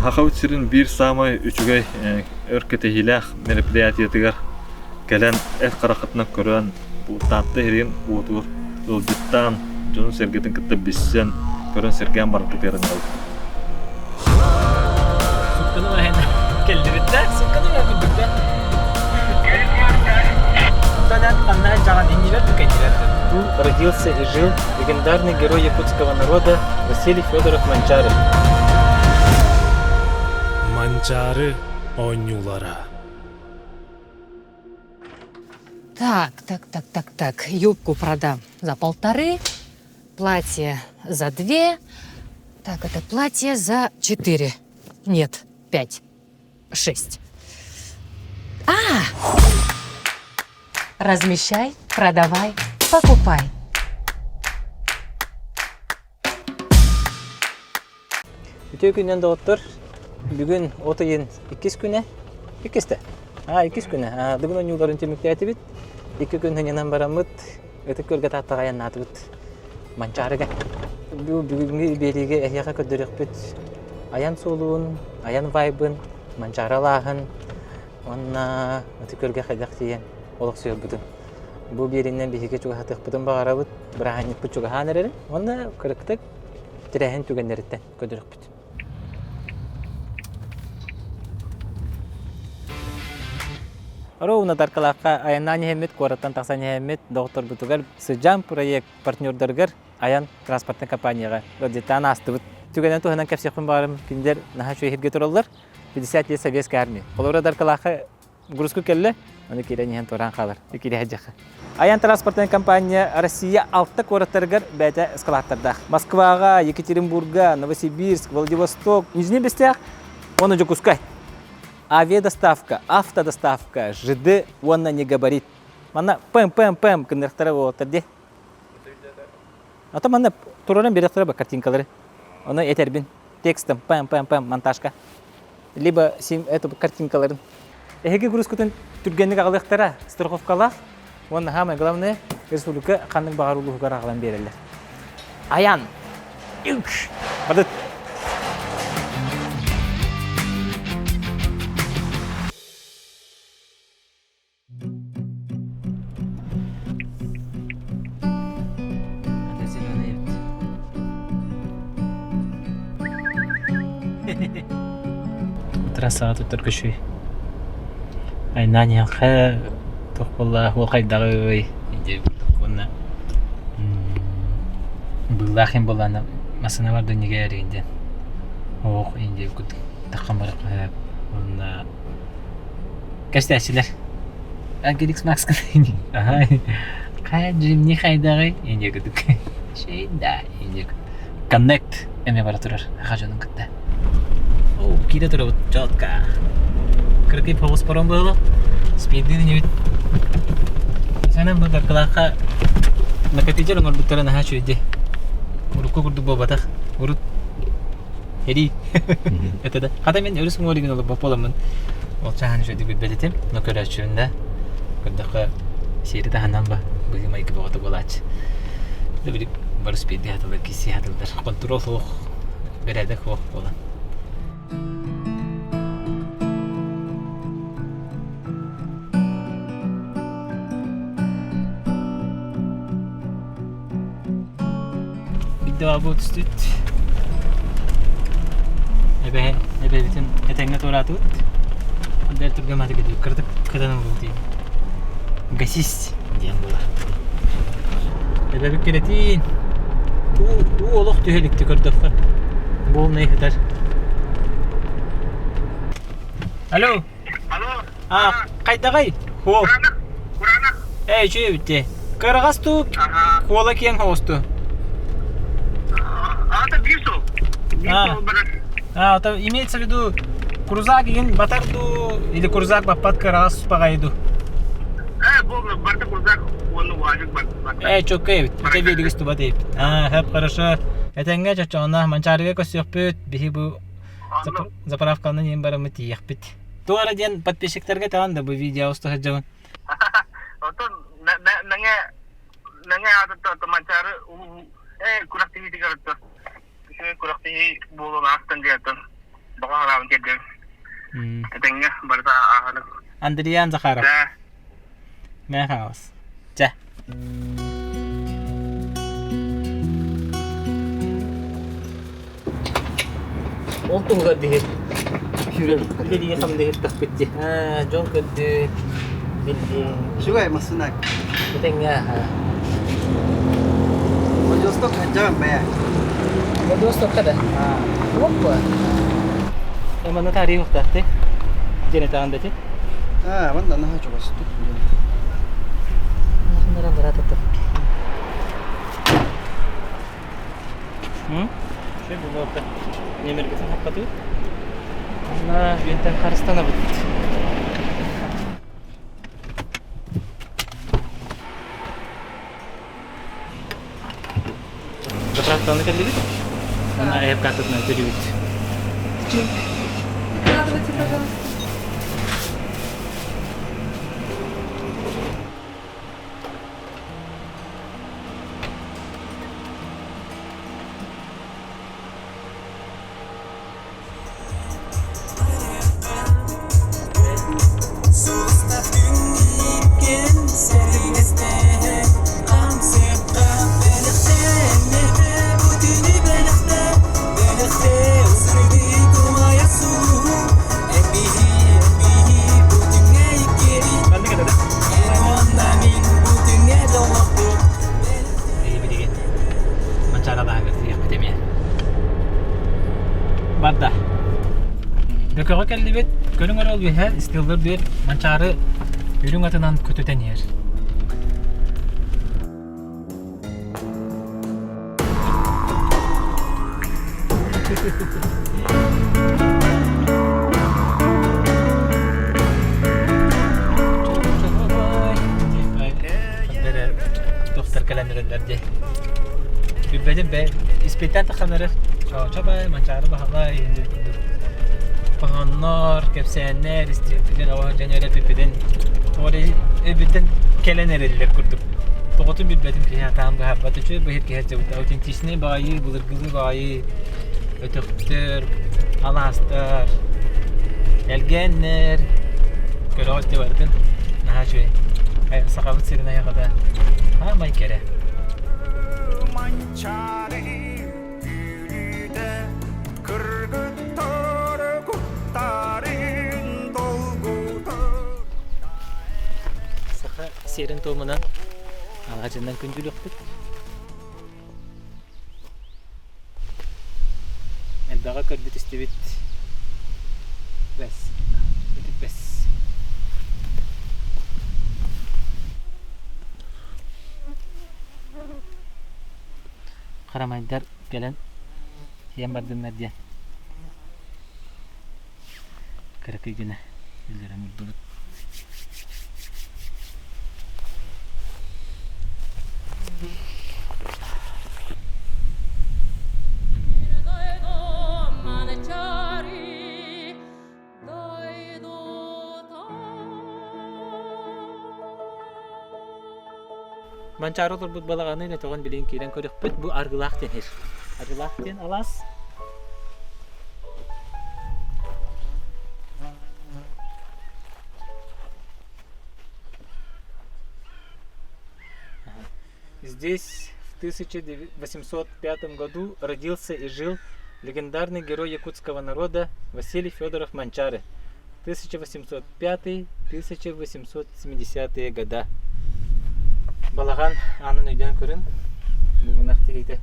Сахабыт сирин биир саамай үчүгэй өр кэтэһиилээх мероприятиетыгар кэлэн эр хараххытынан көрөн, бу Таатта иһиригин уотугар ыалдьыттаан, дьонун-сэргэтин кытта билсэн, көрөн-сэргээн барбытыгар ыҥырабыт. Сутканы маһын кэллибит да, сутканы маһын курдук да. Оттон ханна дьаҕан иннилэр да кэннилэр да. Родился и жил легендарный герой якутского народа Василий Федоров Манчаары. Манчаары оонньуулара. Так, так, так, так, так. Юбку продам за полторы, платье за две. Так, это платье за четыре. Нет, пять, шесть. А! Размещай, продавай, покупай. Үтүө күнүнэн доҕоттор! Бүгүн от ыйын иккис күнэ. Иккистэ. Аа, иккис күнэ. Аа, Дыгын оонньууларын түмүктээтибит. Икки күн сынньанан бараммыт, Ытык Күөлгэ Тааттаҕа айаннаатыбыт. Манчаарыга. Бу бүгүҥҥү биэриигэ эһиэхэ көрдөрүөхпүт айан суолун, айан вайбын, Манчаары алааһын уонна Ытык Күөлгэ хайдах тиийэн олохсуйарбытын. Бу биэриинэн биһиги чугаһатыахпытын баҕарабыт, бырааһынньыкпыт чугаһаан эрэрин уонна кырыктык тэрээһин түгэннэриттэн көрдөрүөхпүт. Ровно Даркалаахха айаннаан иһэммит, куораттан тахсан иһэммит доҕотторбутугар Сыдьаан проект партнердарыгар Айан транспортнай компанияҕа ыалдьыттаан аастыбыт. Түгэнэн туһанан кэпсиэхпин баҕарым, кинилэр наһаа үчүгэй иһиргэ тураллар. 50 лет советской армии. Холобура Даркалаахха грузку кэллэ, аны киирэн иһэн туораан хаалар. Киирэ сылдьахха. Айан транспортнай компания Россия алта куораттарыгар бэйэтэ эскалатордаах. Москваҕа, Екатеринбурга, Новосибирск, Владивосток, Нижний Бестях уонна Дьокуускай. Авиадоставка, автодоставка, ЖД уонна негабарит. Манна ПМ-ПМ-ПМ гыныахтара буолуохтар дии. А то манна тураран биэриэхтэрэ ба картинкалары. Ону этэрбин текстом пэм-пэм-пэм монтажка. Либо сим эту картинкаларын. Эһиги грузкутун түргэнник аҕалыахтара страховкалаах уонна самое главное республика ханнык баҕар улууһугар аҕалан биэрэллэр. Аян! Бардыт! Трассаҕа туттар көчүй. Айнаан иһэххэ туох буолла уол хайдаҕый диэбит курдук уонна быыллаах иһин буоллаҕына массыына бар да иннигэр эрийин диэн оһох иһин диэбит курдук таххан барыахха сөп уонна Кэстээччилэр Ангеликс Макска Хайа дьимни хайдаҕый инде курдук да инде Connect эмиэ бара турар саха дьонун кытта Оо киирэ турабыт четко Кыракый побус паром буолла Спиддин инибит Сэнэн бу Даркылаахха накопитель оҥорбуттара наһаа үчүгэй Урукку курдук буолбатах Урут Эрий. Это да. Хата мен өрүс уҥуоригин олорбот буоламмын ол чааһын үчүгэйдик билбэт этим. Но көрөөччүбүн да көрдөххө сиэри таһынан ба быһыы-майгы бөҕөтө буолааччы. Да били бары спирди хатылар, киси хатылар. Контрол суох, бэрээдэк суох буолан. Биирдэ түстүт. Эбэһэ, эбэбитин этэҥҥэ туораатыбыт. Бэл түргэн мааты кэлбит. Кыратык кытан ылбыт Гасист диэн буолар. Эбэбит кэлэтиин. Уу, уу олох түһэ иликти көрдөххө. Буолнай сытар. Алло. Алло. А, хайдаҕый? Хуол. Кураанах. Кураанах. Ээ, үчүгэй эбит дии. Кыараҕас дуу, куола киэҥ соҕус дуу? Аата биир суол. Биир суол барар. А, это имеется в виду крузак игин батар дуу или крузак баппат кыараҕас баҕайы дуу? Ээ, бу барда крузак уонна уазик бар. Ээ, чөккөй эбит. Ити биэригис туба дейбит. А, хөп, хорошо. Этэҥҥэ чочоона Манчаарыга көрсүөхпүт. Биһи бу заправканы иһин бараммыт тиийиэхпит. Туох эрэ диэн подписчиктарга этэҕин да бу видео уста сылдьабын. Оттон мэҥэ мэҥэ аатыттан оттон Манчаары улуу ээ күрэхтэһиитигэр оттон үчүгэй күрэхтэһии буолуон аастан диэн оттон баҕа санаабын. Этэҥҥэ барыта ааһан. Андриан Захаров. Мэ хаос. Чэ. Ол туһугар биһи үлэлии хамныһыттахпыт дии. Дьон көрдүн, биллин. Үчүгэй массыына. Этэҥҥэ Владивосток хайдах бэйэ? Владивостокка да? Оппа. Манна таарыйы уктаахты. Диэн этаҕын да ти? Аа, манна наһаа чугастык. Нара брат это. Şu bunu orta немергесин хаппатыы. Анна үөнтэн харыстанабыт. Заправканы кэллибит. Ана аяп картатынан төлүбүт. Выкладывайте, пожалуйста. Билигин Манчаара баһыгар тиийиэхпит эмиэ. Барда. Бөкөҕө кэллибит. Көрүҥ эрэ ол үөһэ истиэллэр дүөр Манчаары үрүҥ атынан көтүтэн иһэр. Доктор кэлэн эрэллэр дии. Билбэтим бэ. Испиттэн тахсан эрэр. Чоочо бай, Манчаары Баһылай курдук. Хоһооннор, кэпсээннэр, истибиппитин, оҕо дьон үөрэппиппитин тоҕо эрэ өйбүттэн кэлэн эрэллэр курдук. Тоҕотун билбэтим киһи атаан быһаарбат. Үчүгэй быһыт киһи сылдьыбыт. Аутентичнай баҕайы, былыргылыы баҕайы өтөхтөр, алаастар, элгээннэр көрөҕүт дии барытын. Наһаа үчүгэй. Сахабыт сирин айаҕата саамай кэрэ. Манчаары күлүүтэ кыргыттар куттарын долгутар. Саха сиэрин-туомунан алаадьынан күндүлүөхпүт. Элбэҕи көрбүт-истибит бэс, ытык бэс. Харамайдар кэлэн сиэн бардыннар диэн кыракый гына үллэрэн урдубут. Манчаары олорбут балаҕаны өтөҕүн билигин киирэн көрүөхпүт. Бу Аргылаах диэн сир. Аргылаах диэн алаас. Здесь в 1805 году родился и жил легендарный герой якутского народа Василий Федоров Манчары 1805-1870 года. Балаҕан аанын өйдөөн көрүн, ынах тигиитэ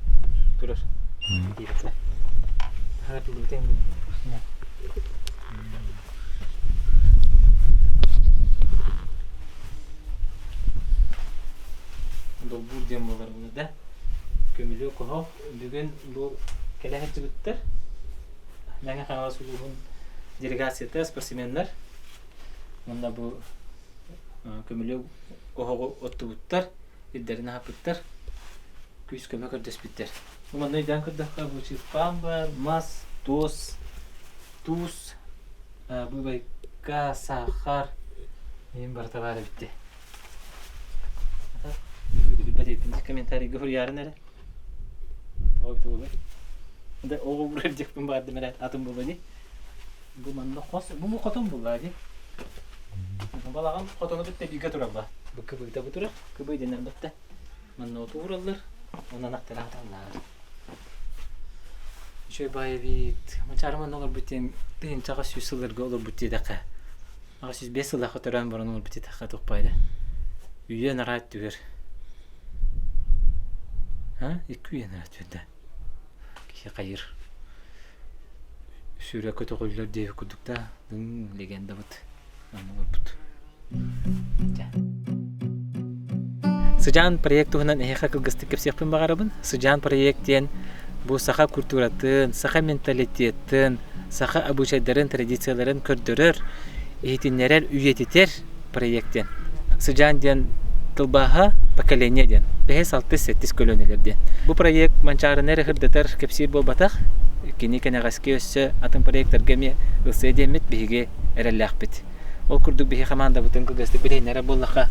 турар. Долбуур диэн буолар була да. Көмүлүөк оһох бүгүн бу кэлэ сылдьыбыттар. Мэҥэ Хаҥалас улууһун делегацията спортсменнар уонна бу көмүлүөк оһоҕу оттубуттар, ирдэрин аһаппыттар, күүс-көмө көрдөспүттэр. Бу манна өйдөөн көрдөххө бу чыыппаан бар, мас, туос, туус, быыбайка, саахар иһин барыта баар эбит дии. Билбэт комментарийга суруйаарын эрэ. Тоҕо эбитэ буолуой? Да оҕо уурар диэхпин баардым эрэ атын буолуо дии. Бу манна хос, бу хотон булла дии. Балаҕан хотону кытта бииргэ тураллар. Бу кыбыыта бу турар, кыбыы дэнэр батта. Манна оту уураллар, онон аттара аталлар. Үчүгэй баай эбит. Мачаары манна олорбут диэн 1800 сылларга олорбут диэтэххэ. 805 сыллаахха төрөөн баран олорбут диэтэххэ тухпайда. Үйэ нараа өттүгэр. А? Икки үйэ нараа өттүгэр да. Киһи хайыр. Сүрэ көтөҕүллэр диэбит курдук да легендабыт манна олорбут. Сыдьаан проект туһунан эһиэхэ кылгастык кэпсиэхпин баҕарабын. Сыдьаан проект диэн бу саха культуратын, саха менталитетын, саха обычайдарын, традицияларын көрдөрөр, иһитиннэрэр, үйэтитэр проект диэн. Сыдьаан диэн тылбааһа поколение диэн. Бэһис, алтыс, сэттис көлүөнэлэр диэн. Бу проект Манчаарыны эрэ сырдатар, кэпсиир буолбатах. Кини кэнэҕэски өссө атын проектарга эмиэ ылсыа диэммит биһиги эрэллээхпит. Ол курдук биһи хамаандабытын кылгастык билиһиннэрэр буоллахха,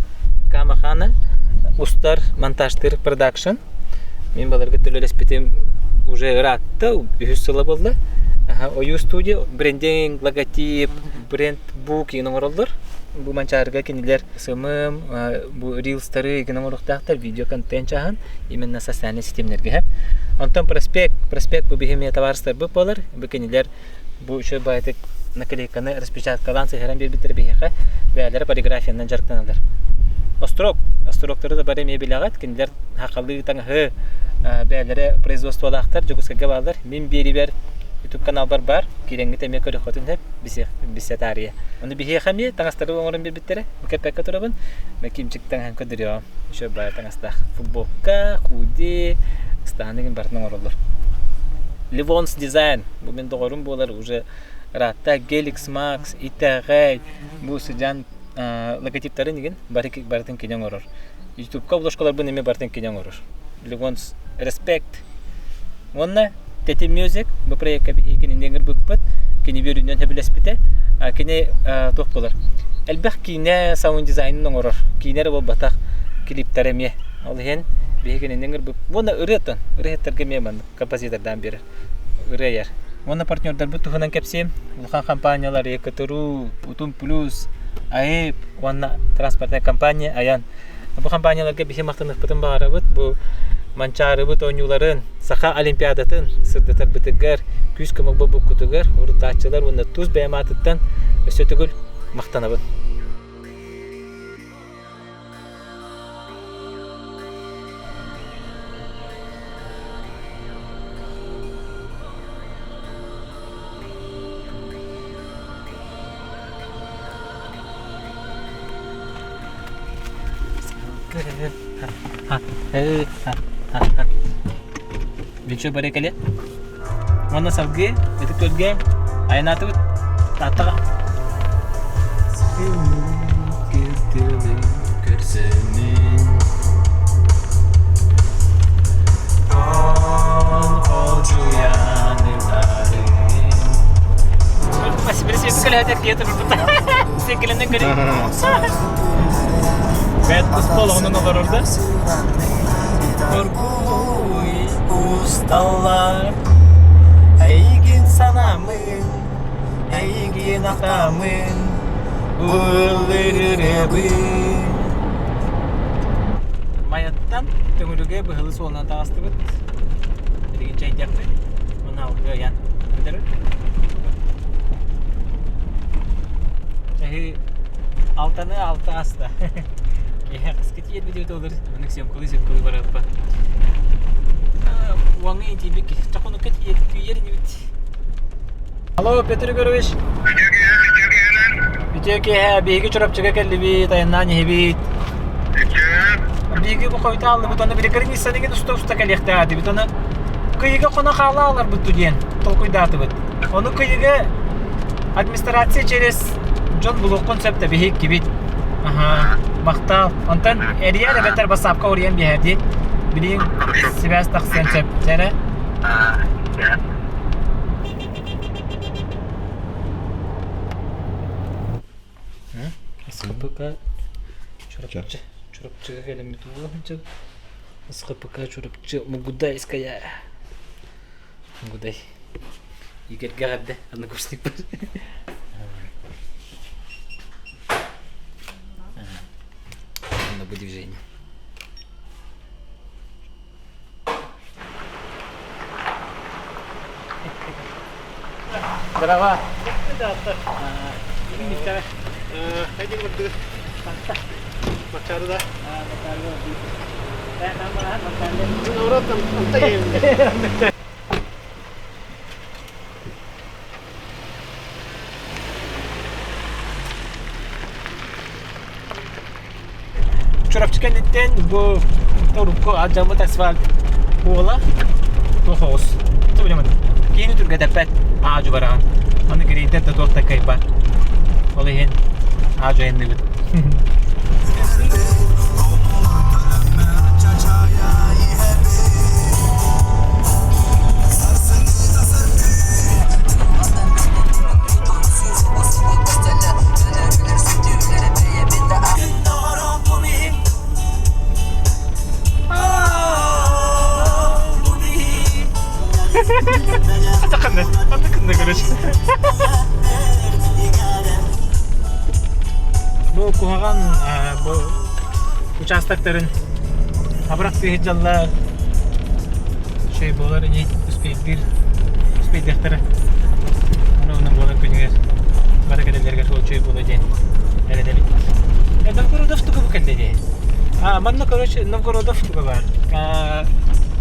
Камахана устар, монтажтыыр продакшн. Мин баларга төлөлөспүтүм уже ыраатта, үһүс сыла буолла. Ойуу студия, брендинг, логотип, брендбук игин оҥороллор. Бу Манчаарыга кинилэр СММ, бу рилстары игин оҥоруохтаахтар, видео-контент чаһын именно социальнай ситимнэргэ. Онтон проспект, проспект бу биһи эмиэ табаарыстарбыт буолар. Бу кинилэр Бу үчүгэй баайытык наклейканы распечаткалаан сыһыаран биэрбиттэрэ биһиэхэ бэйэлэрэ полиграфиянан дьарыктаналлар. Острог. Остроктары да бары эмиэ билэҕит. Кинилэр сахалыы таҥаһы бэйэлэрэ производстволаахтар, Дьокуускайга бааллар. Мин биэрибэр YouTube каналбар баар. Киирэҥҥит эмиэ көрүөххүтүн сөп. Бисэ таарыйа. Ону биһиэхэ эмиэ таҥастары оҥорон биэрбиттэрэ. Кэппэккэ турабын. Кимчик таҥаһын көрдөрүөҕүм. Үчүгэй баайы таҥастаах. Футболка, худи, ыстааны барытын оҥороллор. Ливонс дизайн. Бу мин доҕорум буолар уже ыраатта Геликс Макс, Итэҕэй бу сыдьаан логотиптарын игин бары барытын кини оҥорор. Ютубка обложкаларбын эмиэ барытын кини оҥорор. Ливонс Респект. Уонна Тэтим Music бу проекка биһиги кинини ыҥырбыппыт, кини үөрүүнэн сөбүлэспитэ. Кини туох буолар? Элбэх киинэ саунд дизайнын оҥорор. Киинэ эрэ буолбатах, клиптэр эмиэ. Ол иһин биһиги кинини ыҥырбыт. Уонна ырыаттан, ырыаһыттарга эмиэ маннык композитордаан биэрэр. Ырыа айар. Уонна партнердарбыт туһунан кэпсиэм. Улахан компаниялар ЕКТРУ, Утум Плюс, АЭП уонна транспортная компания Аян. Бу компанияларга биһи махтаныахпытын баҕарабыт. Бу Манчаарыбыт оонньууларын, Саха Олимпиадатын сырдатарбытыгар, күүс-көмө буолбуккутугар урутааччылар уонна тус бэйэм аатыттан өссө төгүл махтанабын. Бүччү бары кэлиэ. Уонна салгыы Ытык Күөлгэ айанаатыбыт Тааттаҕа. Көрсөмүн Бэт олоҕунан олорор да Оргууй усталлар Эйигин санамын Эйигин ахтамын Ыллырырыбын Майаттан Төҥүлүгэ быһылы суолунан таҕыстыбыт. Билигин чэйдиэхпит. Уонна алгыы айан бүтэрэр. Эһи алтаны алта аста. Киэһэ хаска тиийэрбит олор. Маннык съемкалыы-съемкалыы барыаппа. Уоҥҥа тиийбик чохонукка тиийэр инибит. Алло, Петр Егорович. Үтүө киэһэ, биһиги Чурапчыга кэллибит, айаннаан иһэбит. Биһиги бу хойутааллыбыт, аны били границаны уста-уста кэлиэхтээх аны Кыйыга хоно хаалааларбыт диэн толкуйдаатыбыт. Ону Кыйыга администрация через дьон булуоххун сөп да биһик кибит. Аха, махтал. Онтон эрийэр эбэтэр бассаапка уруйан биһэрди. Билигин сибээс тахсыан сөп. Дьэрэ. СХПК Чурапчы. Чурапчыга кэлэммит уоланчы. СХПК Чурапчы Здорово. Чурапчы кэнниттэн бу урукку алдьаммыт асфальт уола туох оҕус. Киһини түргэтэппэт аадьу бараҕын. Аны грейдер да туох да кыайбат. Ол иһин аадьу айанныыбыт. Бу куһаҕан бу участоктарын абырах тыаһыт дьаллар үчүгэй буолар ини успейдыыр успейдыахтара ону буолар күнүгэр бары кэлэллэригэр суол үчүгэй буолуо диэн эрэнэбит. Новгородов туга бу кэллэ дии. А, манна короче Новгородов туга бар.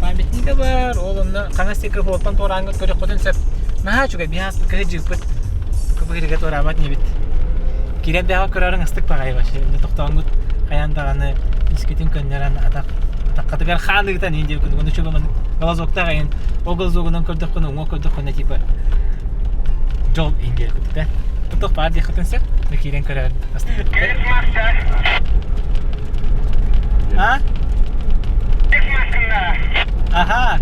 Памятнига бар, ол онно хаҥас диэки суолтан туораангыт көрүөххүтүн сөп. Наһаа үчүгэй, биһаас кыһы дьыыппыт кыбыһырыга туораабат инибит. Киирэн бэҕэ көрөрүҥ астык баҕайы вообще. Тохтооҥҥут хайаан даҕаны искитин көннөрөн атах атаххатыгар хаан ыытан иһин диэбит курдук. Ону үчүгэй маннык глазоктаах иһин ол глазогунан көрдөххүнэ уҥа көрдөххүнэ типа дьол иһин диэбит курдук да. Туох баар диэххитин сөп. Киирэн көрөөр. А? Ага.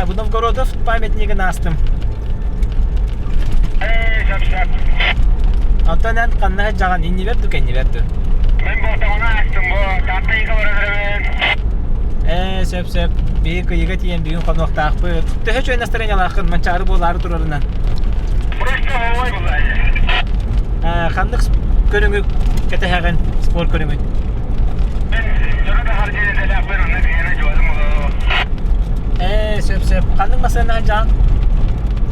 Бу Новгородов памятнигын аастым. Оттон эн ханна сылдьаҕын иннибэр ду кэннибэр ду? Мен болтоҕуна аастым бу. Таатта ыйга барар Ээ, сөп сөп. Биһи кыйыга тиийэн бүгүн хонуохтаахпыт. Төһө үчүгэй настроениялааххын Манчаары буолаары турарынан? Просто оҕой булаайы. Ханнык көрүҥү кэтэһэҕин, спорт көрүҥүн? Мен дьону таһар диэн онно биһиэнэ дьуолум Ээ, сөп сөп. Ханнык массыына сылдьаҕын?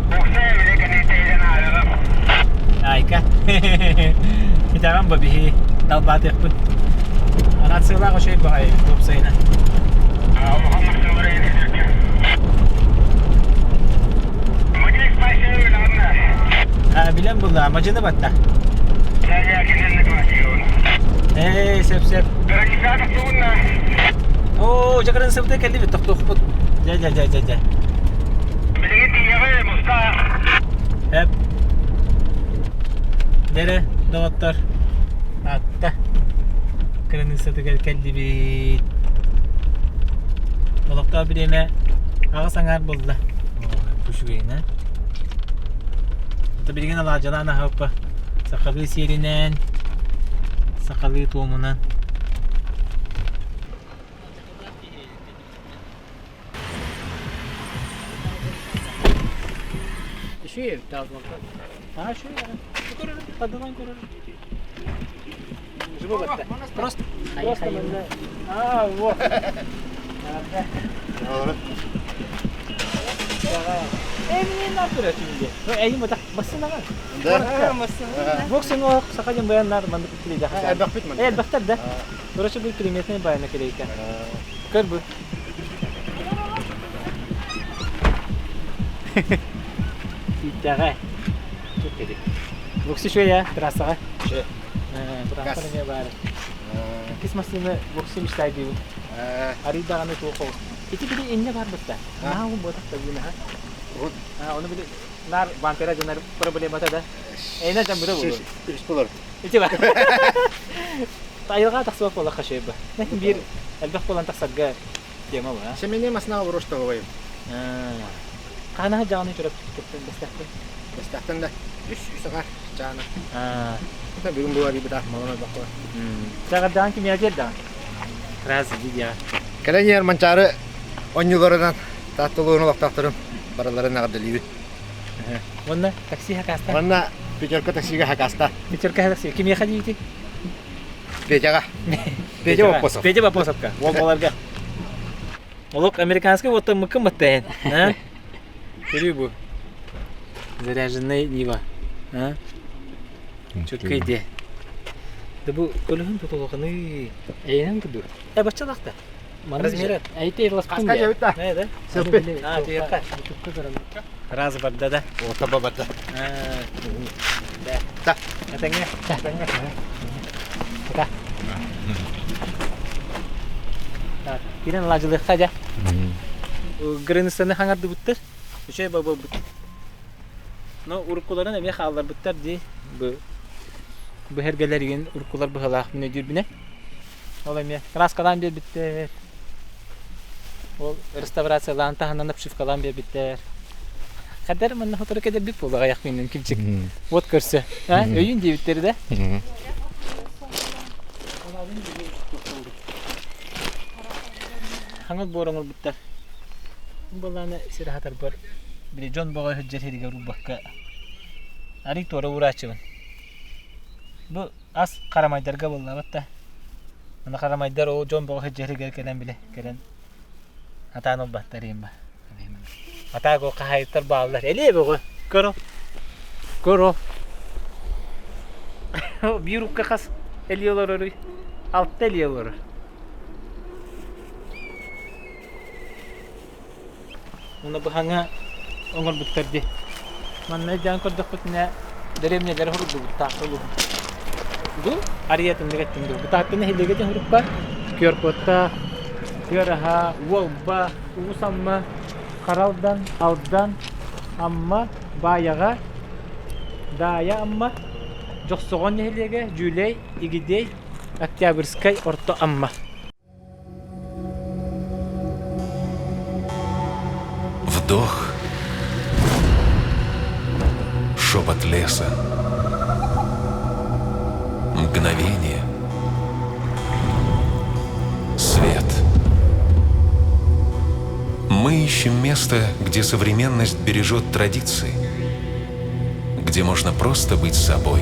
Бокса үлэ кэнниттэн ааҕыам. Айка. Итэҕэн бу биһи далбаатыахпыт. Рациялаах үчүгэй баҕайы уопсайынан. Улахан массыыналар эйэлэргэ. Мадьын спасибо үлэҕиннэ. Билэн булла, мадьыны батта. Ээ, сөп сөп. Оо, дьэ кырынсыбыта кэллибит тохтуохпут. Дьэ, дьэ, дьэ, дьэ, дьэ. Билигин тиийэҕи мустаах. Эп. Дэрэ, доҕоттор. Атта. Кыраныыссатыгар кэллибит. Олохтоох бириэмэ аҕыс аҥаар буолла. Үчүгэйинэ. Ото билигин алаадьылаан аһаппа сахалыы сиэринэн, сахалыы туомунан. Үчүгэй А, үчүгэй. Көрөрүм, тадынан көрөрүм. Просто, просто А, вот. Боксинг саха дьон баяннар маннык килейдэх. Элбэхпит маннык. Элбэхтэр да. Короче, бу приметный баяна килейка. Көр бу. Тииттэҕэ. Бокси шөйэ трассаҕа. Транспорт эмиэ баар. Иккис массыына бокси мечтай диибин. Арый даҕаны туох ол. Ити били иннэ бар бытта. Наһаа уһун буотах да бүүнэһэ. Оны били нар бампера дьонар проблемата да. Эйна жамбыта болу. Үс болар. Ити бар. Айылға тахсыбат буолла хашайба. Биир элбэх буолан тахсарга тема бар. Семене масна урошта бабайым. Ханаһа дьаҕаны чөрөп бэстэхпин. Бэстэхтэн да үс үс аҕар чаана. Бүгүн бу арыйбыта малана бакка. Чаҕардаан кимиэхэ даҕан? Раз видео. Кэлэн иһэр Манчаары онньуларынан Таатталуун олохтоохторун барыларын эҕэрдэлиибит. Уонна такси хакаста. Уонна Пятерка таксига хакаста. Пятерка такси. Кимиэхэ диити? Петяҕа. Петя Боппосов. Петя Боппосовка. Уол боларга. Олох американский вот мыкын баттайын. Көрүү бу. Заряженный Нива. А? Четкая идея. Да бу көлөһүн тутулуганы эйенен курдук. Э баччалахта. Размері. Айты ырласпын Хаска жабыт да. Да, да. Селфи. А, туякка. Раз барда да. Ота барда. Да. Да. Атаңа. Пока. Так, кирен лажылыққа жа. Границаны хаңардыбыттар. Үчей бабы бут. Но уруккуларын эмиэ хаалларбыттар дии. Бу бу эргэлэригин уруккулар быһалаах мин өйдүүрбүнэ. Ол эмиэ краскалаан биэрбиттэр. Ол реставрациялаан таһынан обшивкалаан биэрбиттэр. Хаддар манна сотору кэдэрбит буолуо аҕыйах күнүнэн кимчик. Вот көрсө. А, өйүн диэбиттэр да. Хаҥыл буор оҥорбуттар. Былааны сир аһатарбар били дьон бөҕө сылдьар сиригэр уурбакка арый туора уурааччыбын. Бу ас харамайдарга буоллаабат да. Аны харамайдар ол дьон бөҕө сылдьар сиригэр кэлэн билэ кэлэн атаан ылбаттар иһин ба. Атаак ол хаһаайыттар бааллар. Элиэ бөҕө. Көр ол. Көр ол. Биир укка хас элиэ олороруй? Алта элиэ олорор. Уонна быһаҥа оҥорбуттар дии. Манна дьаан көрдөхпүтүнэ дэриэбинэлэри хоруйдубуттаах улуһун. Бу арыйатыннык эттим дуу. Бытааттан нэһилиэгэ диэн сурукка Күөркуоттаах, Тыараһа, Уолба, Уус Амма, Харалдан, Алдан, Амма, Баайаҕа, Даайа Амма, Дьохсоҕон нэһилиэгэ, Дьүлэй, Игидэй, Октябрьскай, Орто Амма. Вдох. Шепот леса. Мгновение. Свет. Мы ищем место, где современность бережет традиции, где можно просто быть собой.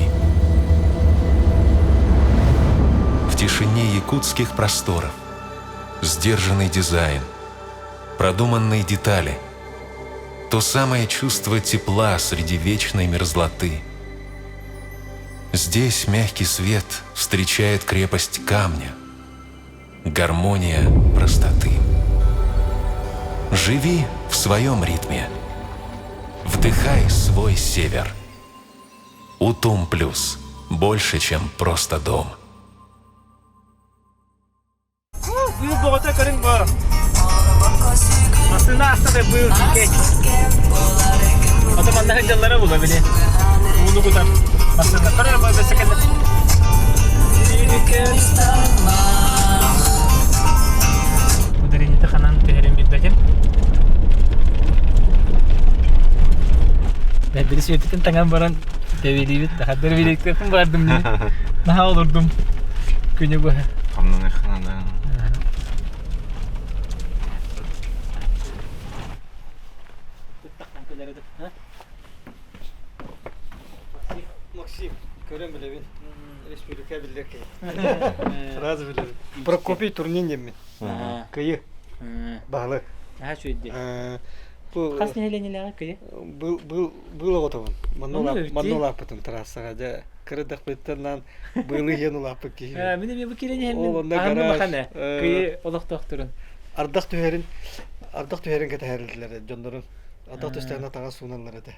В тишине якутских просторов сдержанный дизайн, продуманные детали, то самое чувство тепла среди вечной мерзлоты. Здесь мягкий свет встречает крепость камня, гармония простоты. Живи в своем ритме. Вдыхай свой север. Утум Плюс. Больше, чем просто дом. Быыл боҕото көрүҥ бу. Массыына ааста да быыл дьиикэй. Ото манна сылдьаллара була били. Ууну кутар массыына. Көрөр бу бэсэ кэллэ. Ударениета ханан түһэрин билбэтим. Бэрдери сүөппүтүн таҥан баран тэбиэлиибит. Хаддар билиэктэртэн бардым дии. Наһаа олордум күнү быһа. Хамнаныххына Максим, көрөн билэбин. Республика биллэр киһи. Сразу билэбин. Прокопий Турнин диэммин. Кыйы. Баһылык. Наһаа үчүгэй дии. Хас нэһилиэнньэлээҕи кыйы? Был был был оҕотобун. Манна улааппытым трассаҕа дьэ кырдахпыттан быылы иһэн улааппыт киһи. Мин эмиэ бу киирэн иһэммин аһым бахана кыйы олохтоохторун. Ардах түһэрин ардах түһэрин кэтэһэрилэр дьоннорун. Ардах түстэҕинэ таҥас сууналлар этэ.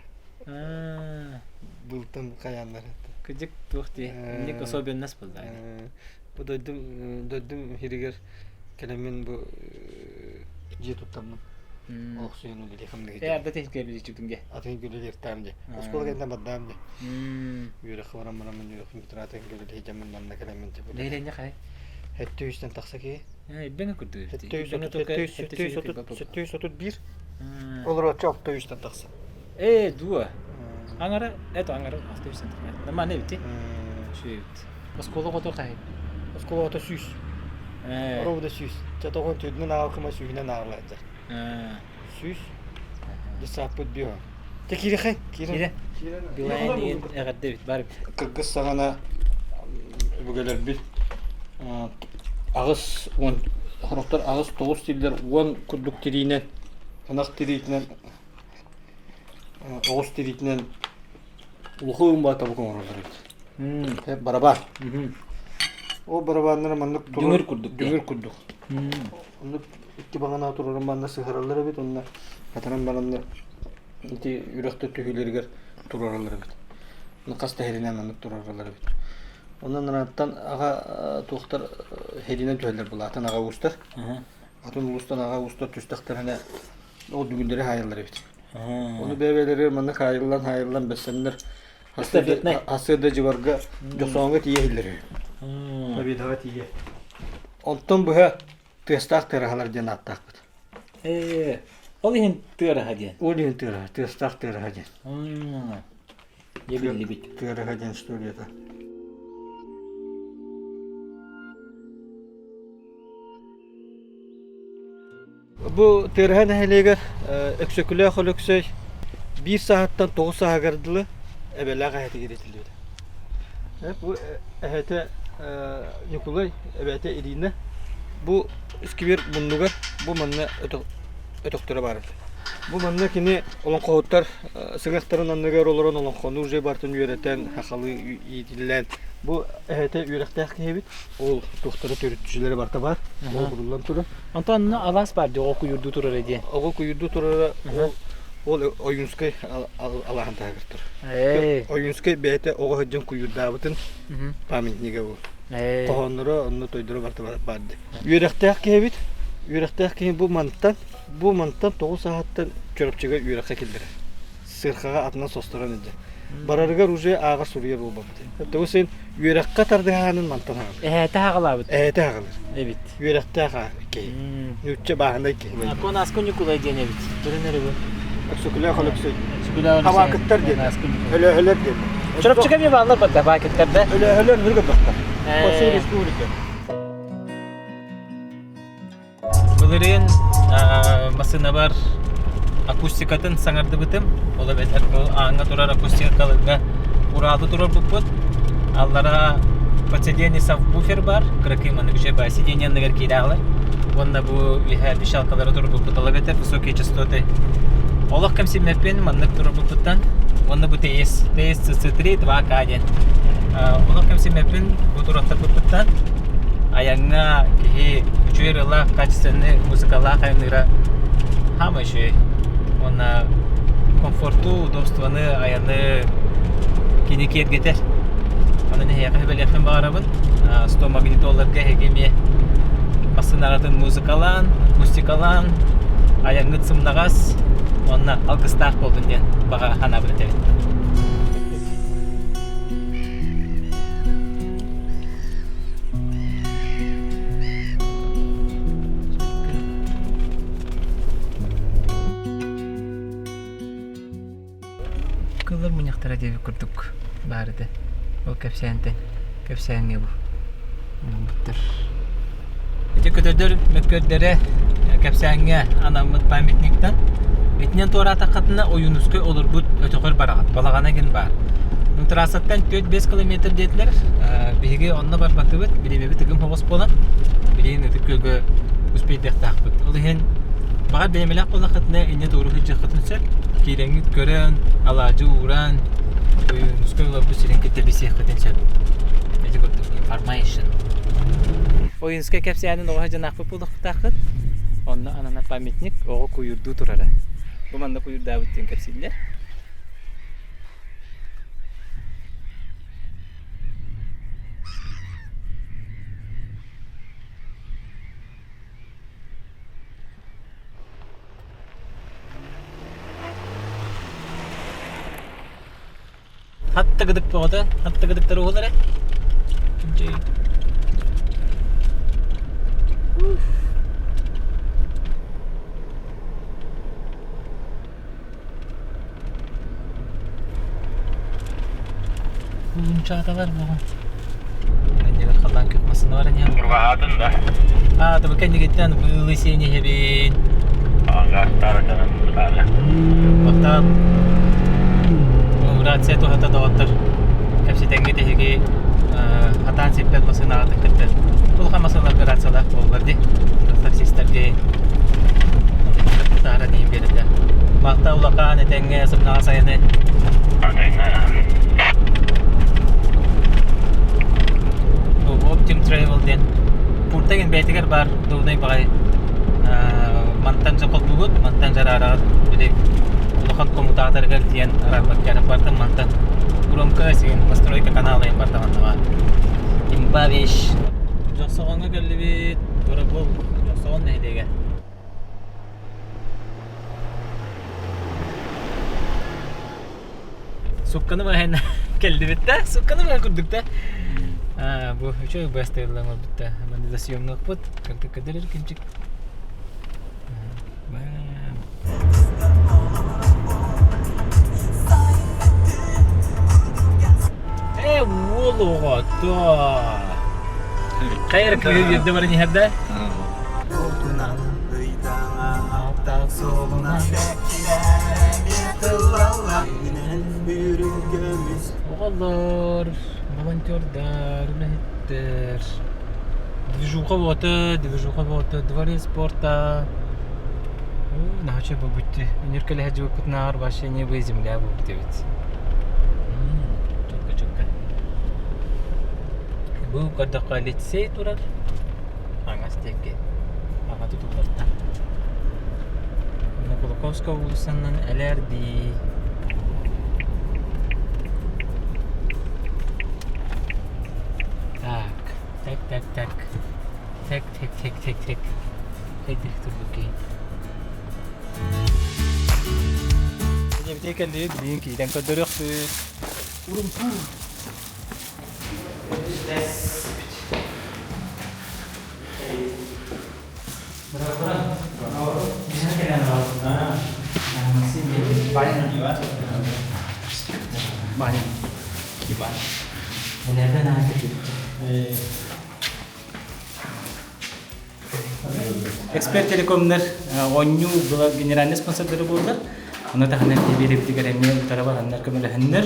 Былтан хайааннар этэ. Кыдьык туох дии. Инник особенность буолла. Бу дойдум дойдум иһигэр Кэлэммин бу дьиэ туттаммын олохсуйан үлэлии хамныгы Э, арда техникэ биличчитинге. атын үлэлиэхтээх дьэ. Оскуола кэннэ бардаам дьэ. Үөрэххэ баран бараммын үөрэхпин бүтэрэ атын үлэлии дьэммин манна кэлэммин дьэ. Нэһилиэнньэ хай? Хэттэ үстэн тахса киһи. Э, илбэҥэ курдук. 731. Олороччу 603 тахса. Э, дуо. Аңара, это аңара 603 тахса. Нормально эбит. Шүйбит. Оскуола оҕото хаһый? Оскуола оҕото 100. Ровно 100. Чатоҕун түүнүн ааҕылкыма сүүһүнэн ааҕылааччар. 100. Десаппыт био. Те киирэхэй? Киирэ. Билайн диэн эҕэрдэ эбит бар Кыргыз саҕана өбүгэлэрбит 80 сорохтор 8-9 тиллэр 10 курдук тириинэн ынах тириитинэн. Оҕус тириитинэн улахан баа табык оҥороллор эбит. Барабан. Ол барабаннара маннык Дүҥүр курдук. Дүҥүр курдук. Оннук икки баҕана турарын манна сыһараллар эбит, онно хатаран бараннар ити үрэхтэр түһүүлэригэр туруораллар эбит. Хас да иһэринэн маннык туруораллар эбит. Онон анааттан аҕа туохтар иһэринэн түһэллэр былаатын аҕа уустар. Атын улуустан аҕа уустар түстэхтэринэ ол дүҥүрдэри хаайаллар эбит. Ону бэйэ-бэйэлэригэр манна хаайыллан-хаайыллан бэссэннэр сарсыарда дьыбарга Дьохсооҥҥо тиийэ иһиллэр үһү. Победаҕа тиийэ. Онтон быһа тыастаах тыараһалар диэн ааттаахпыт. Ээ, ол иһин тыараһа диэн. Ол иһин тыараһа, тыастаах тыараһа диэн. Дьэ биллибит. Тыараһа диэн историята. Бу Тыараһа нэһилиэгэр Өксөкүлээх Өлөксөй биир сааһыттан 9 сааһыгар дылы эбэлээх эһэтигэр иитиллибитэ. Бу эһэтэ Ньукулай, эбээтэ Ирина. Бу сквер муннугар бу манна өтөхтөрө баар этэ. Бу манна кини олоҥхоһуттар сыҥахтарын анныгар олорон олоҥхону уже барытын үөрэтэн, сахалыы иитиллэн бу эһэтэ үөрэхтээх киһи эбит. Ол туохтара төрүттүчүлэрэ барыта баар. Ол буруллан турар. Онтон онно алаас баар дии, оҕо куйуурдуу турара диэн. Оҕо куйуурдуу турара ол ол Ойуунскай алааһын таһыгар турар. Ойуунскай бэйэтэ оҕо сылдьан куйуурдаабытын памятнига бу. Хоһоонноро онно тойдоро барыта баар дии. Үөрэхтээх киһи эбит. Үөрэхтээх киһи бу мантан бу мантан 9 сааһыттан Чурапчыга үөрэххэ киллэрэр. Сыархаҕа атынан состорон илдьэ. Барарыгар уже ааҕар суруйар буолбаппыт. Тоҕо син үөрэххэ тардыһаанын мантан аҕалар. Эһээтэ аҕалаабыт. Эһээтэ аҕалар. Эбит. Үөрэхтээх киһи. Нуучча бааһынай киһи. Акон Ньукулай диэн эбит. Көрөн эрэ бу. Өксөкүлээх Өлөксөй. Өксөкүлээх Өлөксөй. Хабаакыттар диэн. Өлөөһөлөр диэн. Чурапчыга эмиэ бааллар барда хабаакыттар да. Өлөөһөлөр ныргы бахтар. По всей республике. Былырыын массыынабар акустикатын саҥардыбытым. Ол эбэтэр бу ааҥҥа турар акустикаларга Уралы турарбыппыт. Аллара подсидение сабвуфер бар, кыракый маннык үчүгэй баар сиденье анныгар киирээҕилэр. Уонна бу үөһээ пищалкалары турбуппут, ол эбэтэр высокие частоты. Олох кэмсиммэппин маннык турарбыппыттан. Уонна бу TS, TS CC3 2К диэн. Олох кэмсиммэппин бу туруортарбыппыттан. Айаҥҥа киһи үчүгэй ырыалаах, качественный музыкалаах айанныыра хаама үчүгэй. Уонна комфорту, удобствоны, айаны кини киэргэтэр. Онон эһиэхэ сүбэлиэхпин баҕарабын. 100 магнитолларга эһиги эмиэ массыынаҕытын музыкалаан, акустикалаан, айаҥҥыт сымнаҕас уонна алгыстаах буоллун диэн баҕа санаабын этэбин. Кыллар мунньахтара диэбит курдук баар этэ. Ол кэпсээнтэн кэпсээҥҥэ бу буттар. Ити көтөдөр мөккөрдөрө кэпсээҥҥэ анаммыт памятниктан итинэн туораатаххытына Ойуунускай олорбут өтөҕөр бараҕыт. Балаҕана гин баар. Ну, трассаттан 4-5 километр диэтилэр. Биһиги онно барбатыбыт. Бириэмэбит ыгым соҕус буолан, билигин Ытык Күөлгэ успейдыахтаахпыт. Ол иһин баҕар бэйэмэлээх буоллаххытына инньэ туору сылдьыаххытын сөп. Киирэҥҥит көрөн, алаадьы ууран, Ойуунускай олорбут сирин кытта билсиэххитин сөп. Ити курдук information. Ойуунускай кэпсээнин оҕо сылдьан аахпыт буолуохтааххыт. Онно анана памятник оҕо куйуурдуу турара. Бу манна куйуурдаабыт диэн кэпсииллэр. Хаттыгыдык бөҕөтө, хаттыгыдыктар уһулар ээ. Кулунчааталар бугун. Кэннигэр халлаан күөх массыына баран иһэн. Бурҕаһаатын да. Аа, тобу кэннигиттэн быылы сиэн иһэбин. Гаастаары дьонун бытаары. Махтаал. Рация туһата доҕоттор. Кэпсэтэҥҥит эһиги хатаан сиппэт массыынаҕытын кытта улахан массыыналарга рациялаах буоллар дии. Таксистарга бытааран иһин биэрэллэр. Махтал улахан этэҥҥэ сымнаҕас айаны. Optim Travel диэн пункта бэйэтигэр баар удобнай баҕайы мантан дьэ холбугут, мантан дьараараҕыт били улахан коммутаторыгар тиийэн арааппакка бартан мантан громко син настройка канала барта маннаҕа имба вещь Дьохсоҕоҥҥо кэллибит Боробул Дьохсоҕон нэһилиэгэ Сукканы баһын кэллибит да, сукканы баһын курдук да. Аа, бу үчүгэй быастайыллан олбут да. Манна да съемнуохпут. Кырдык көдөрөр күнчүк. Э, уол оҕото. Хайыр кыһы үөрдэ баран иһэр да? Оҕолор, волонтердар, үлэһиттэр. Движуха буота, движуха буота, дворец спорта. Наһаа буолбут Үнүр кэлэ сылдьыбыппытынааҕар вообще небо и земля буолбут эбит. Чөккө чөккө. Бу көрдөххө лицей турар. Аҥас диэки аҕа тутулларда. Кулаковская уулуссанан элээрдии. Так, так, так, так. Так, так, так, так, так. Хайдах турбут киһи. Дьэбитэ кэллибит, билигин киирэн көрдөрүөхпүт. Урумпур. Эксперт телекомнар оонньуу генеральный спонсордары буоллар. Ону таһынан биэрэбитигэр эмиэ утары бараннар көмөлөһөннөр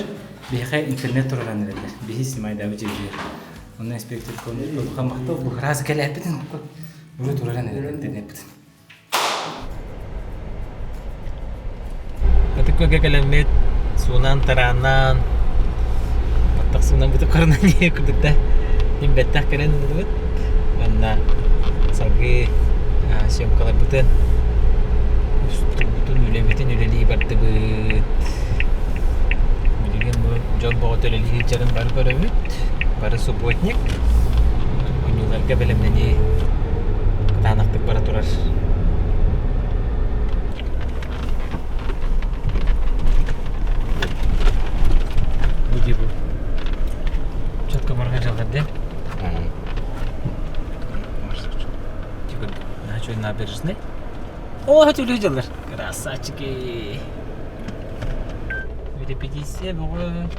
биһиэхэ интернет тураран эрэллэр. Биһи снимайдаабы дьиэлиир. Онно инспектор улахан махтал бу ыраас кэлээппитин уже тураран эрэр интернеппитин. Ытык Күөлгэ кэлэммит суунан тарааннаан баттах суунан бытык көрүнэн ийэ курдук да бэттэх кэлэн ыллыбыт. Уонна салгыы съемкаларбытын устубутун үлэбитин үлэлии бардыбыт. Билигин бу дьон бөҕөтө үлэлии сылдьарын бары көрөбүт. Бары субботник. Оонньууларга бэлэмнэнии кытаанахтык бара турар. Бу дии бу. Четко барга дьаллар дии. Типа, на набережной. О, это дьаллар. Красавчики. Репетиция бөҕө.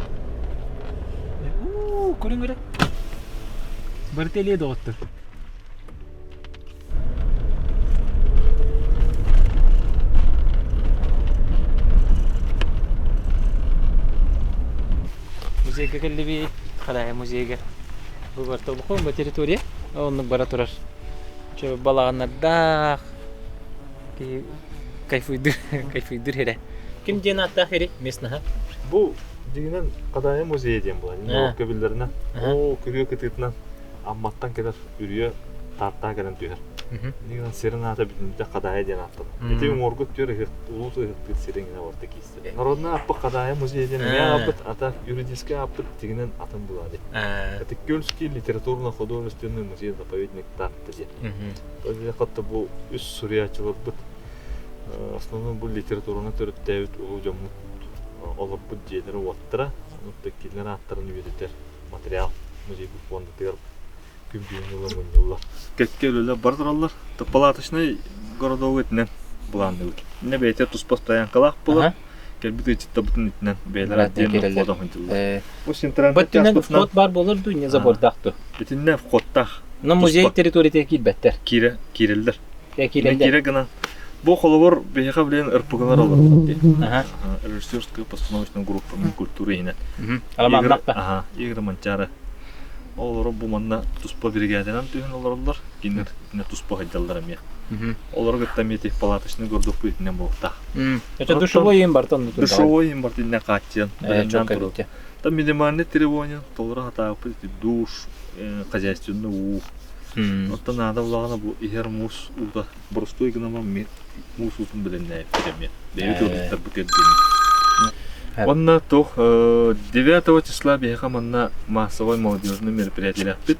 Уу, көрүҥ эрэ. Барыта элиэ доҕоттор. Музейга кэллибит, Хадаайа музейга. Бу барыта улахан бу территория. Оннук бара турар. Чө балаҕаннардаах, киһи кайфуйдур, кайфуйдур эрэ. Ким диэн ааттаах эри местнаһа? Бу дьиҥинэн Хадаайа музейа диэн буолар. Норуокка биллэринэн. Оо, күрүө кытыытынан Амматтан кэлэр үрүйэ Тааттаҕа кэлэн түһэр. Дьиҥинэн сирин аата бүтүннүүтэ Хадаайа диэн ааттанар. Ити уҥуоргу өттүгэр ыһыах, улуус ыһыахтыыр сирэ иҥинэ барыта киирсэр. Народнай ааппыт Хадаайа музейа диэн эмиэ ааппыт, ата юридическай ааппыт дьиҥинэн атын буолаа дии. Ытык-Күөлский литературно-художественный музей-заповедник Таатта диэн. Ол диэххэ бу үс суруйааччыларбыт основном бу литератураны төрүттээбит улуу дьоммут олорбут дьиэлэрэ-уоттара, онон кинилэр ааттарын үйэтитэр материал музейбыт фондатыгар күн бүгүн ыла мунньуллар. Кэккэ үлэлэр бара тураллар. Палаточный городок итинэн былаанныыбыт. Иннэ бэйэтэ туспа стоянкалаах буолар. Кэлбит ыалдьыттарбытын итинэн бэйэлэрэ отдельно входом сылдьаллар. Бу центральный Бөттүнэн вход бар буолар дуу, не забордаах дуу? Итиннэ входтаах. Но музей территорията киирбэттэр. Киирэ, киирэллэр. Киирэллэр. Киирэ гынан. Бу холобур биһиэхэ билигин РПГ-лар олороллор дии. Режиссерская постановочная группа культуры иһинэн. Аламаннах да. Игорь Манчаары. Олору бу манна туспа биригээдэнэн түһэн олороллор. Кинилэр итиннэ туспа сылдьаллар эмиэ. Олору кытта эмиэ ити палаточный городок итинэн буолуохтаах. Это душевой им бартон Душевой им бартиннен хааччыйан бэлэмнээн турар. Там минимальный требование толору хатаабыппыт ити душ, хозяйственный уу. Оттон наада булаҕына бу иһэр муус уута боростуой гынан муус уутун бэлэмнээбиттэр эмиэ. Бэйэбит ыалдьыттарбыт эрдиэни. Уонна туох 9 числа биһиэхэ манна массовай молодежный мероприятиелээхпит.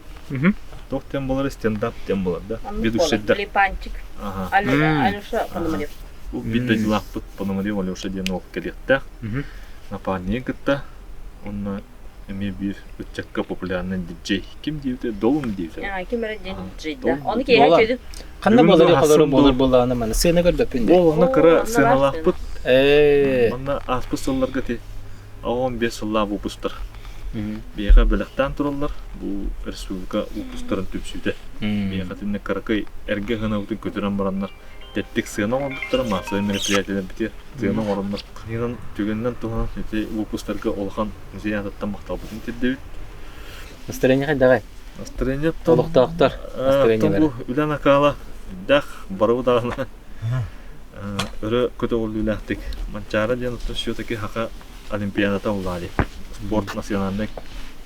Туох диэн буолар стендап диэн буолар да? Ведущийдар. Липанчик. Алеша Пономарев. Бу биир дойдулаахпыт Пономарев Алеша диэн уол кэлиэхтээх. Напарнигын кытта уонна эмиэ биир ыччакка популярный диджей. Ким диэбитэ? Долун диэбитэ. Ким эрэ диэн диджей да. Ону киэһэ чөлү. Ханна буолар холору буолар буоллаҕына маны сыана көрбөппүн дии. Ол онно кыра сыаналаахпыт. Ээ. Манна ааспыт сылларга ти 15 сыллаах выпустар. Биһиэхэ бэлэхтээн тураллар. Бу республика выпустарын түмсүүтэ. Биһиэхэ итиннэ кыракый эргэ ыһынабытын көтүрэн бараннар тэттик сыана оҥорбуттара массовай мероприятиелэрбитигэр сыана оҥороннор кыһынын түгэнинэн туһанан ити выпустарга улахан музей аатыттан махталбытын тиэрдэбит. Настроение хайдаҕай? Настроение Олохтоохтор настроениелара. Бу үлэ накала дах барыбы даҕаны өрө көтөҕүллүүлээхтик Манчаары диэн оттон все-таки хака олимпиадата улаали спорт национальнай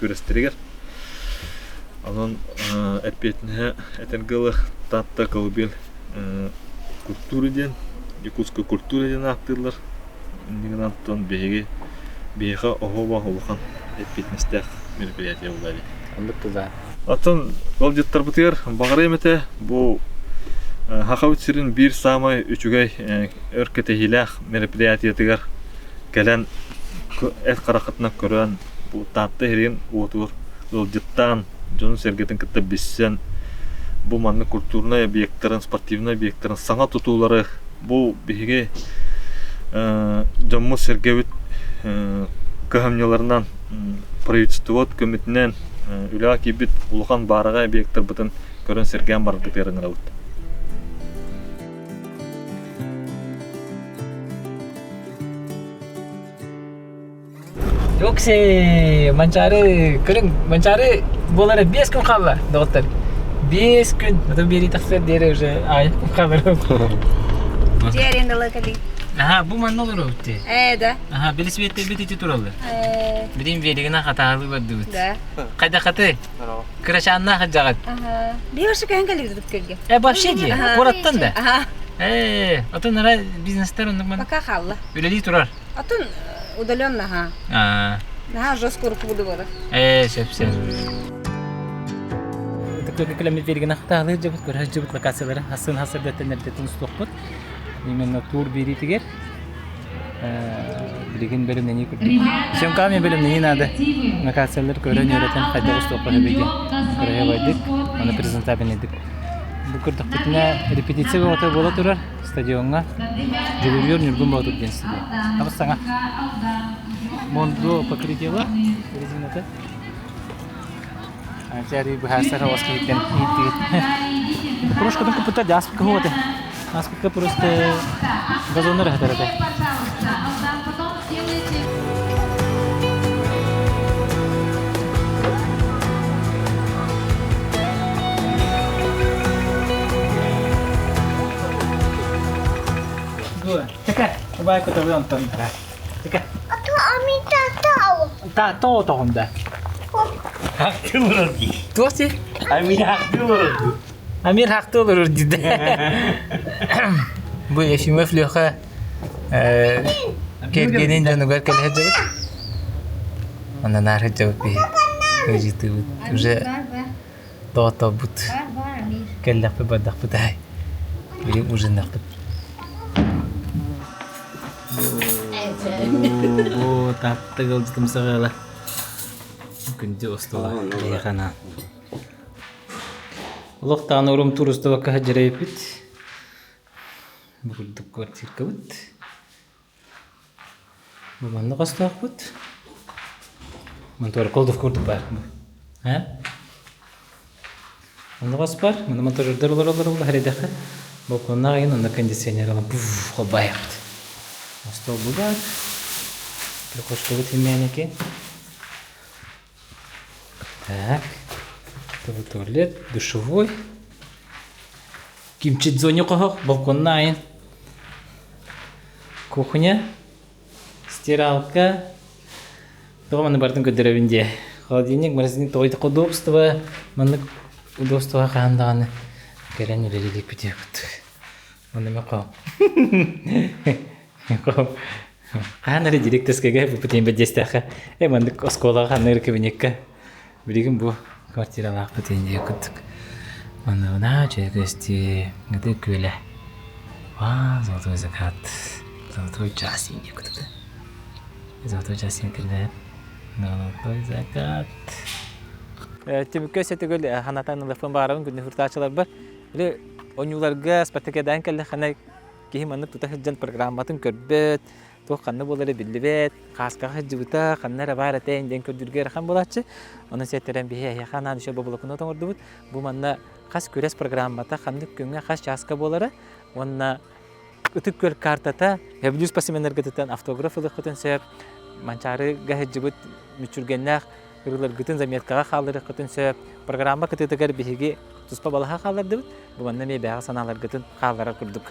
күрэстэригэр онон эппиэтинэһэ этэргэ дылы Таатта колыбель культура диэн Якутская культура диэн ааттыыллар инньэ гынан оттон биһиги биһиэхэ оһуоба улахан эппиэтинэстээх мероприятие буолла эбит. Оннук тыллаах. Оттон ыалдьыттарбытыгар баҕарыам этэ бу Сахабыт сирин биир саамай үчүгэй өр кэтэһиилээх мероприятиетыгар кэлэн эт хараххытынан көрөн бу Таатта иһирин уотугар ыалдьыттаан дьонун-сэргэтин кытта билсэн бу маннык культурнай объектарын, спортивнай объектарын саҥа тутуулары бу биһиги дьоммут-сэргэбит кыһамньыларынан правительствот көмөтүнэн үлэҕэ киирбит улахан баараҕай объектарбытын көрөн сэргээн бараргытыгар ыҥырабыт. Окси, Манчаары, көрүҥ, Манчаары буолара 5 күн хаалла, доҕоттор. 5 күн, потом биэрии тахсар диэри уже аайы хаалар. Дьиэ арендалыы кэлии. Аха, бу манна олоробут дии. Ээ, да. Аха, билисибиэттэрбит ити тураллар. Ээ. Билин биэригинэ хатаалыы бардыбыт. Да. Хайдахаты? Кырачааннаах сылдьаҕыт? Аха. Биир вообще көһөн кэллибит көлгө. Э, вообще дии, куораттан да? Аха. Ээ, отон ара бизнестер оннук ман Пока хаалла. үлэлии турар. Атын удаленно, ага. Аа. Наһаа жестко руку буду Ээ, сөп сөп. Ытык кэлэммит биэригин ахтаалыыр дьыбыт, көрөр дьыбыт локациялары хасын хасырдаттан эрдэтин устуохпут. Именно тур биэриитигэр билигин бэлэмнэнии курдук. Съемкаҕа эмиэ бэлэмнэнии наада. Локациялар көрөн үөрэтэн хайдах устуохха сөбүй кыраһыабайдык, аны презентабельнайдык. Бу көрдөхпүтүнэ репетиция бөҕөтө буола турар стадиоҥҥа Дьулуруйар Ньургун Боотур диэн стадион. Абыс саҥа. Мондо покрытиела резината. Антиари быһаарсар оҕус киһиттэн ииттигит. Кружкатын куппута дьааспыкка хуоте. Аспыкка просто газоннар ыһытар этэ. Така, убай көтөбү онтон. Така. Та то тоҕунда. Хахты олорор дии. Туох дии? Амир хахты олорор дии. Амир хахты олорор дии. Бу Ефимов Леха кэргэнин дьонугар кэлэ сылдьабыт. Онно наар сылдьабыт биһи. Ыалдьыттыыбыт. Уже доҕотторбут кэллэхпит бардахпыт аай. Билигин ужиннахпыт. Бу Таатта ыалдьытым саҕыала. Күндү остуола эйиэхэ анаан. Олох даҕаны урум туруустубакка сылдьар эбиппит. Бу курдук квартиркабыт. Бу манна хостоохпут. Монтуор колдов курдук баар. Э? Онно хос бар. Манна монтажердар олороллор ол эрэдэхэ. Балконнаах айын онно кондиционер алан пуф холбаайахпыт. Остуол бу баар. Прихожкабыт химмээники. Так. Туалет, душевой. Кимчидзони хоһох, балконна айын. Кухня, стиралка. Тоҕо маны барытын көрдөрөбүн диэ. Холодильник, морозильник, тоҕо удобство, маннык удобство хаһан даҕаны кэлэн үлэлиирбит диэбит. Онно мен хоһом. Хаһан эрэ директорскайга бу бэдьиэстээххэ э маннык оскуолаҕа ханна эрэ кабинекка билигин бу квартиралаахпыт индия курдук манна үчүгэй көстүү ытык күөлэ вау золотой закат золотой час индия курдук золотой час интернет золотой закат Түмүккэ өссө төгүл ханатан ылыахпын баҕарабын күндү хуртааччыларбар. Били оонньууларга спартакиадаан кэллэххинэ киһи маннык тута сылдьан программатын көрбөт, туох ханна буолара биллибэт, хааскаҕа сылдьыбыта, ханна эрэ баар этэ диэн көрдүүргэ ыарахан буолааччы. Онон сиэттэрэн биһи эһиэхэ анаан еще бобулокунот оҥордубут. Бу манна хас күрэс программата ханнык күҥҥэ хас чааска буолара уонна Ытык Күөл картата Сөбүлүүр спортсменнаргытыттан автограф ылыаххытын сөп, Манчаарыга сылдьыбыт мүччүргэннээх ырыаларгытын заметкаҕа хаалларыаххытын сөп. Программа кытыытыгар биһиги туспа балаһа хааллардыбыт. Бу манна эмиэ бэйэҕэ санааларгытын хаалларар курдук.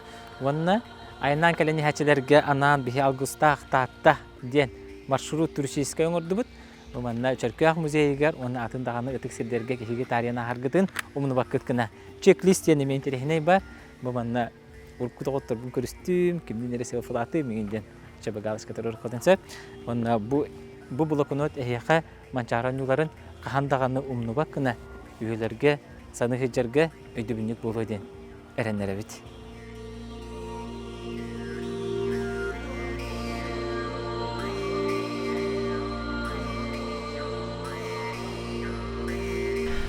Уонна айаннаан кэлэн иһээччилэргэ анаан биһи Алгыстаах Таатта диэн маршрут туристическай оҥордубут. Бу манна Чөркөөх музейыгар уонна атын даҕаны ытык сирдэргэ киһиги таарыйан ааһаргытын умнубаккыт гына. Чек-лист диэн эмиэ интэриэһинэй бар. Бу манна урукку доҕотторбун көрүстүм, кимниин эрэ селфилаатым миҥин диэн чабагалочка туруоруккутун сөп. Уонна бу бу блокнот эһиэхэ Манчаары оонньууларын хаһан даҕаны умнубат гына үйэлэргэ саныы сылдьарга өйдөбүнньүк буолуо диэн эрэннэрэбит.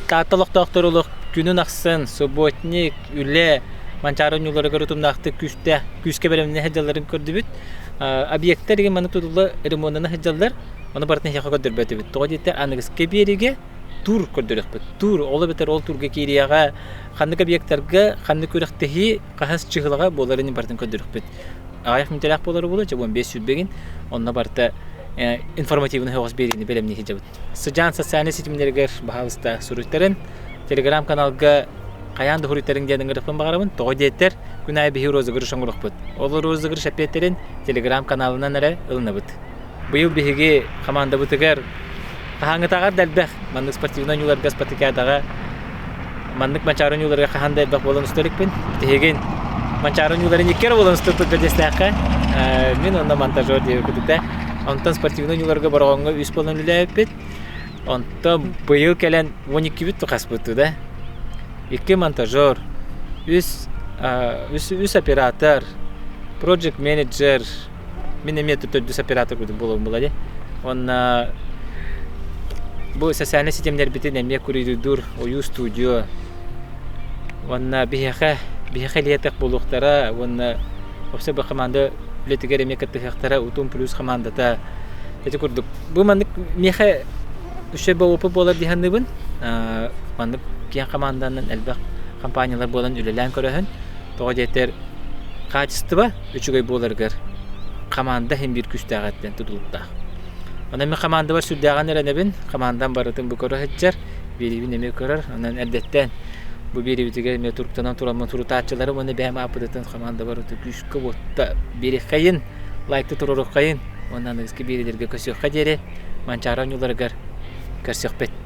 Таатта олохтоохтору олох күнүн ахсын субботник, үлэ, Манчаары оонньууларыгар утумнаахтык күүстээх күүскэ бэлэмнэнэ сылдьалларын көрдүбүт. Объектар игин маны тутулла ремоннана сылдьаллар. Ону барытын эһиэхэ көрдөрбөтүбүт. Тоҕо диэтэ аныгыскы биэриигэ тур көрдөрүөхпүт. Тур, ол эбэтэр ол турга киириэҕэ ханнык объектарга, ханнык күрэхтэһии, хаһыс чыһылаҕа буоларын барытын көрдөрүөхпүт. Аҕыйах мүнүүтэлээх буолара буолуо, чэ 15 сүүрбэгин. Онно барыта информативный соҕус биэриини бэлэмнии сылдьабыт. Сыдьаан социальнай ситимнэригэр баһаалыста суруйтарын, телеграм-каналга хайаан да суруйтарыҥ диэн ыҥырыахпын баҕарабын. Тоҕо диэтэр, күн аайы биһиги розыгрыш оҥоруохпут. Ол розыгрыш эппиэттэрин телеграм-каналынан эрэ ылынабыт. Быйыл биһиги хамаандабытыгар хаһааҥҥытааҕар да элбэх маннык спортивнай оонньууларга спартакиадаҕа маннык Манчаары оонньууларга хаһан да элбэх буолан устар иликпин. Тиһигин Манчаары оонньууларын икки эрэ буолан устубут бэрдиэстээххэ. Мин онно монтажер диэбиккитэ. Онтон спортивнай оонньууларга Бороҕоҥҥо үс буолан үлэлээбиппит. Онтон быйыл кэлэн 12-бит тукаспыт да. Икки монтажер, үс, үс, үс оператор, project manager, мин эмиэ төрдүс оператор курдук буолуом була дии. Уонна бу социальнай ситимнэрбитин эмиэ курируйдуур ойуу студио уонна биһиэхэ биһиэхэ илиэтэх буолуохтара уонна вообще бу команда үлэтигэр эмиэ кыттыһыахтара Утум плюс командата ити курдук бу маннык миэхэ үчүгэй опыт буолар дии саныыбын маннык киэҥ команданан элбэх компаниялар буолан үлэлээн көрөһүн тоҕо диэтэр хаачыстыба үчүгэй буоларыгар хамаанда иһин биир күүстээҕиттэн тутулуктаах. Онон мин хамаандабар сүрдээҕин эрэнэбин. Хамаандам барытын бу көрө сылдьар, биэриибин эмиэ көрөр. Онон эрдэттэн бу биэриибитигэр эмиэ туруктанан тураммын сурутааччыларым уонна бэйэм ааппытыттан хамаандабар күүскэ уотта биэриэххэйин, лайкты туруоруоххайын уонна аныгыскы биэриилэргэ көрсүөххэ диэри Манчаары оонньууларыгар көрсүөхпүт.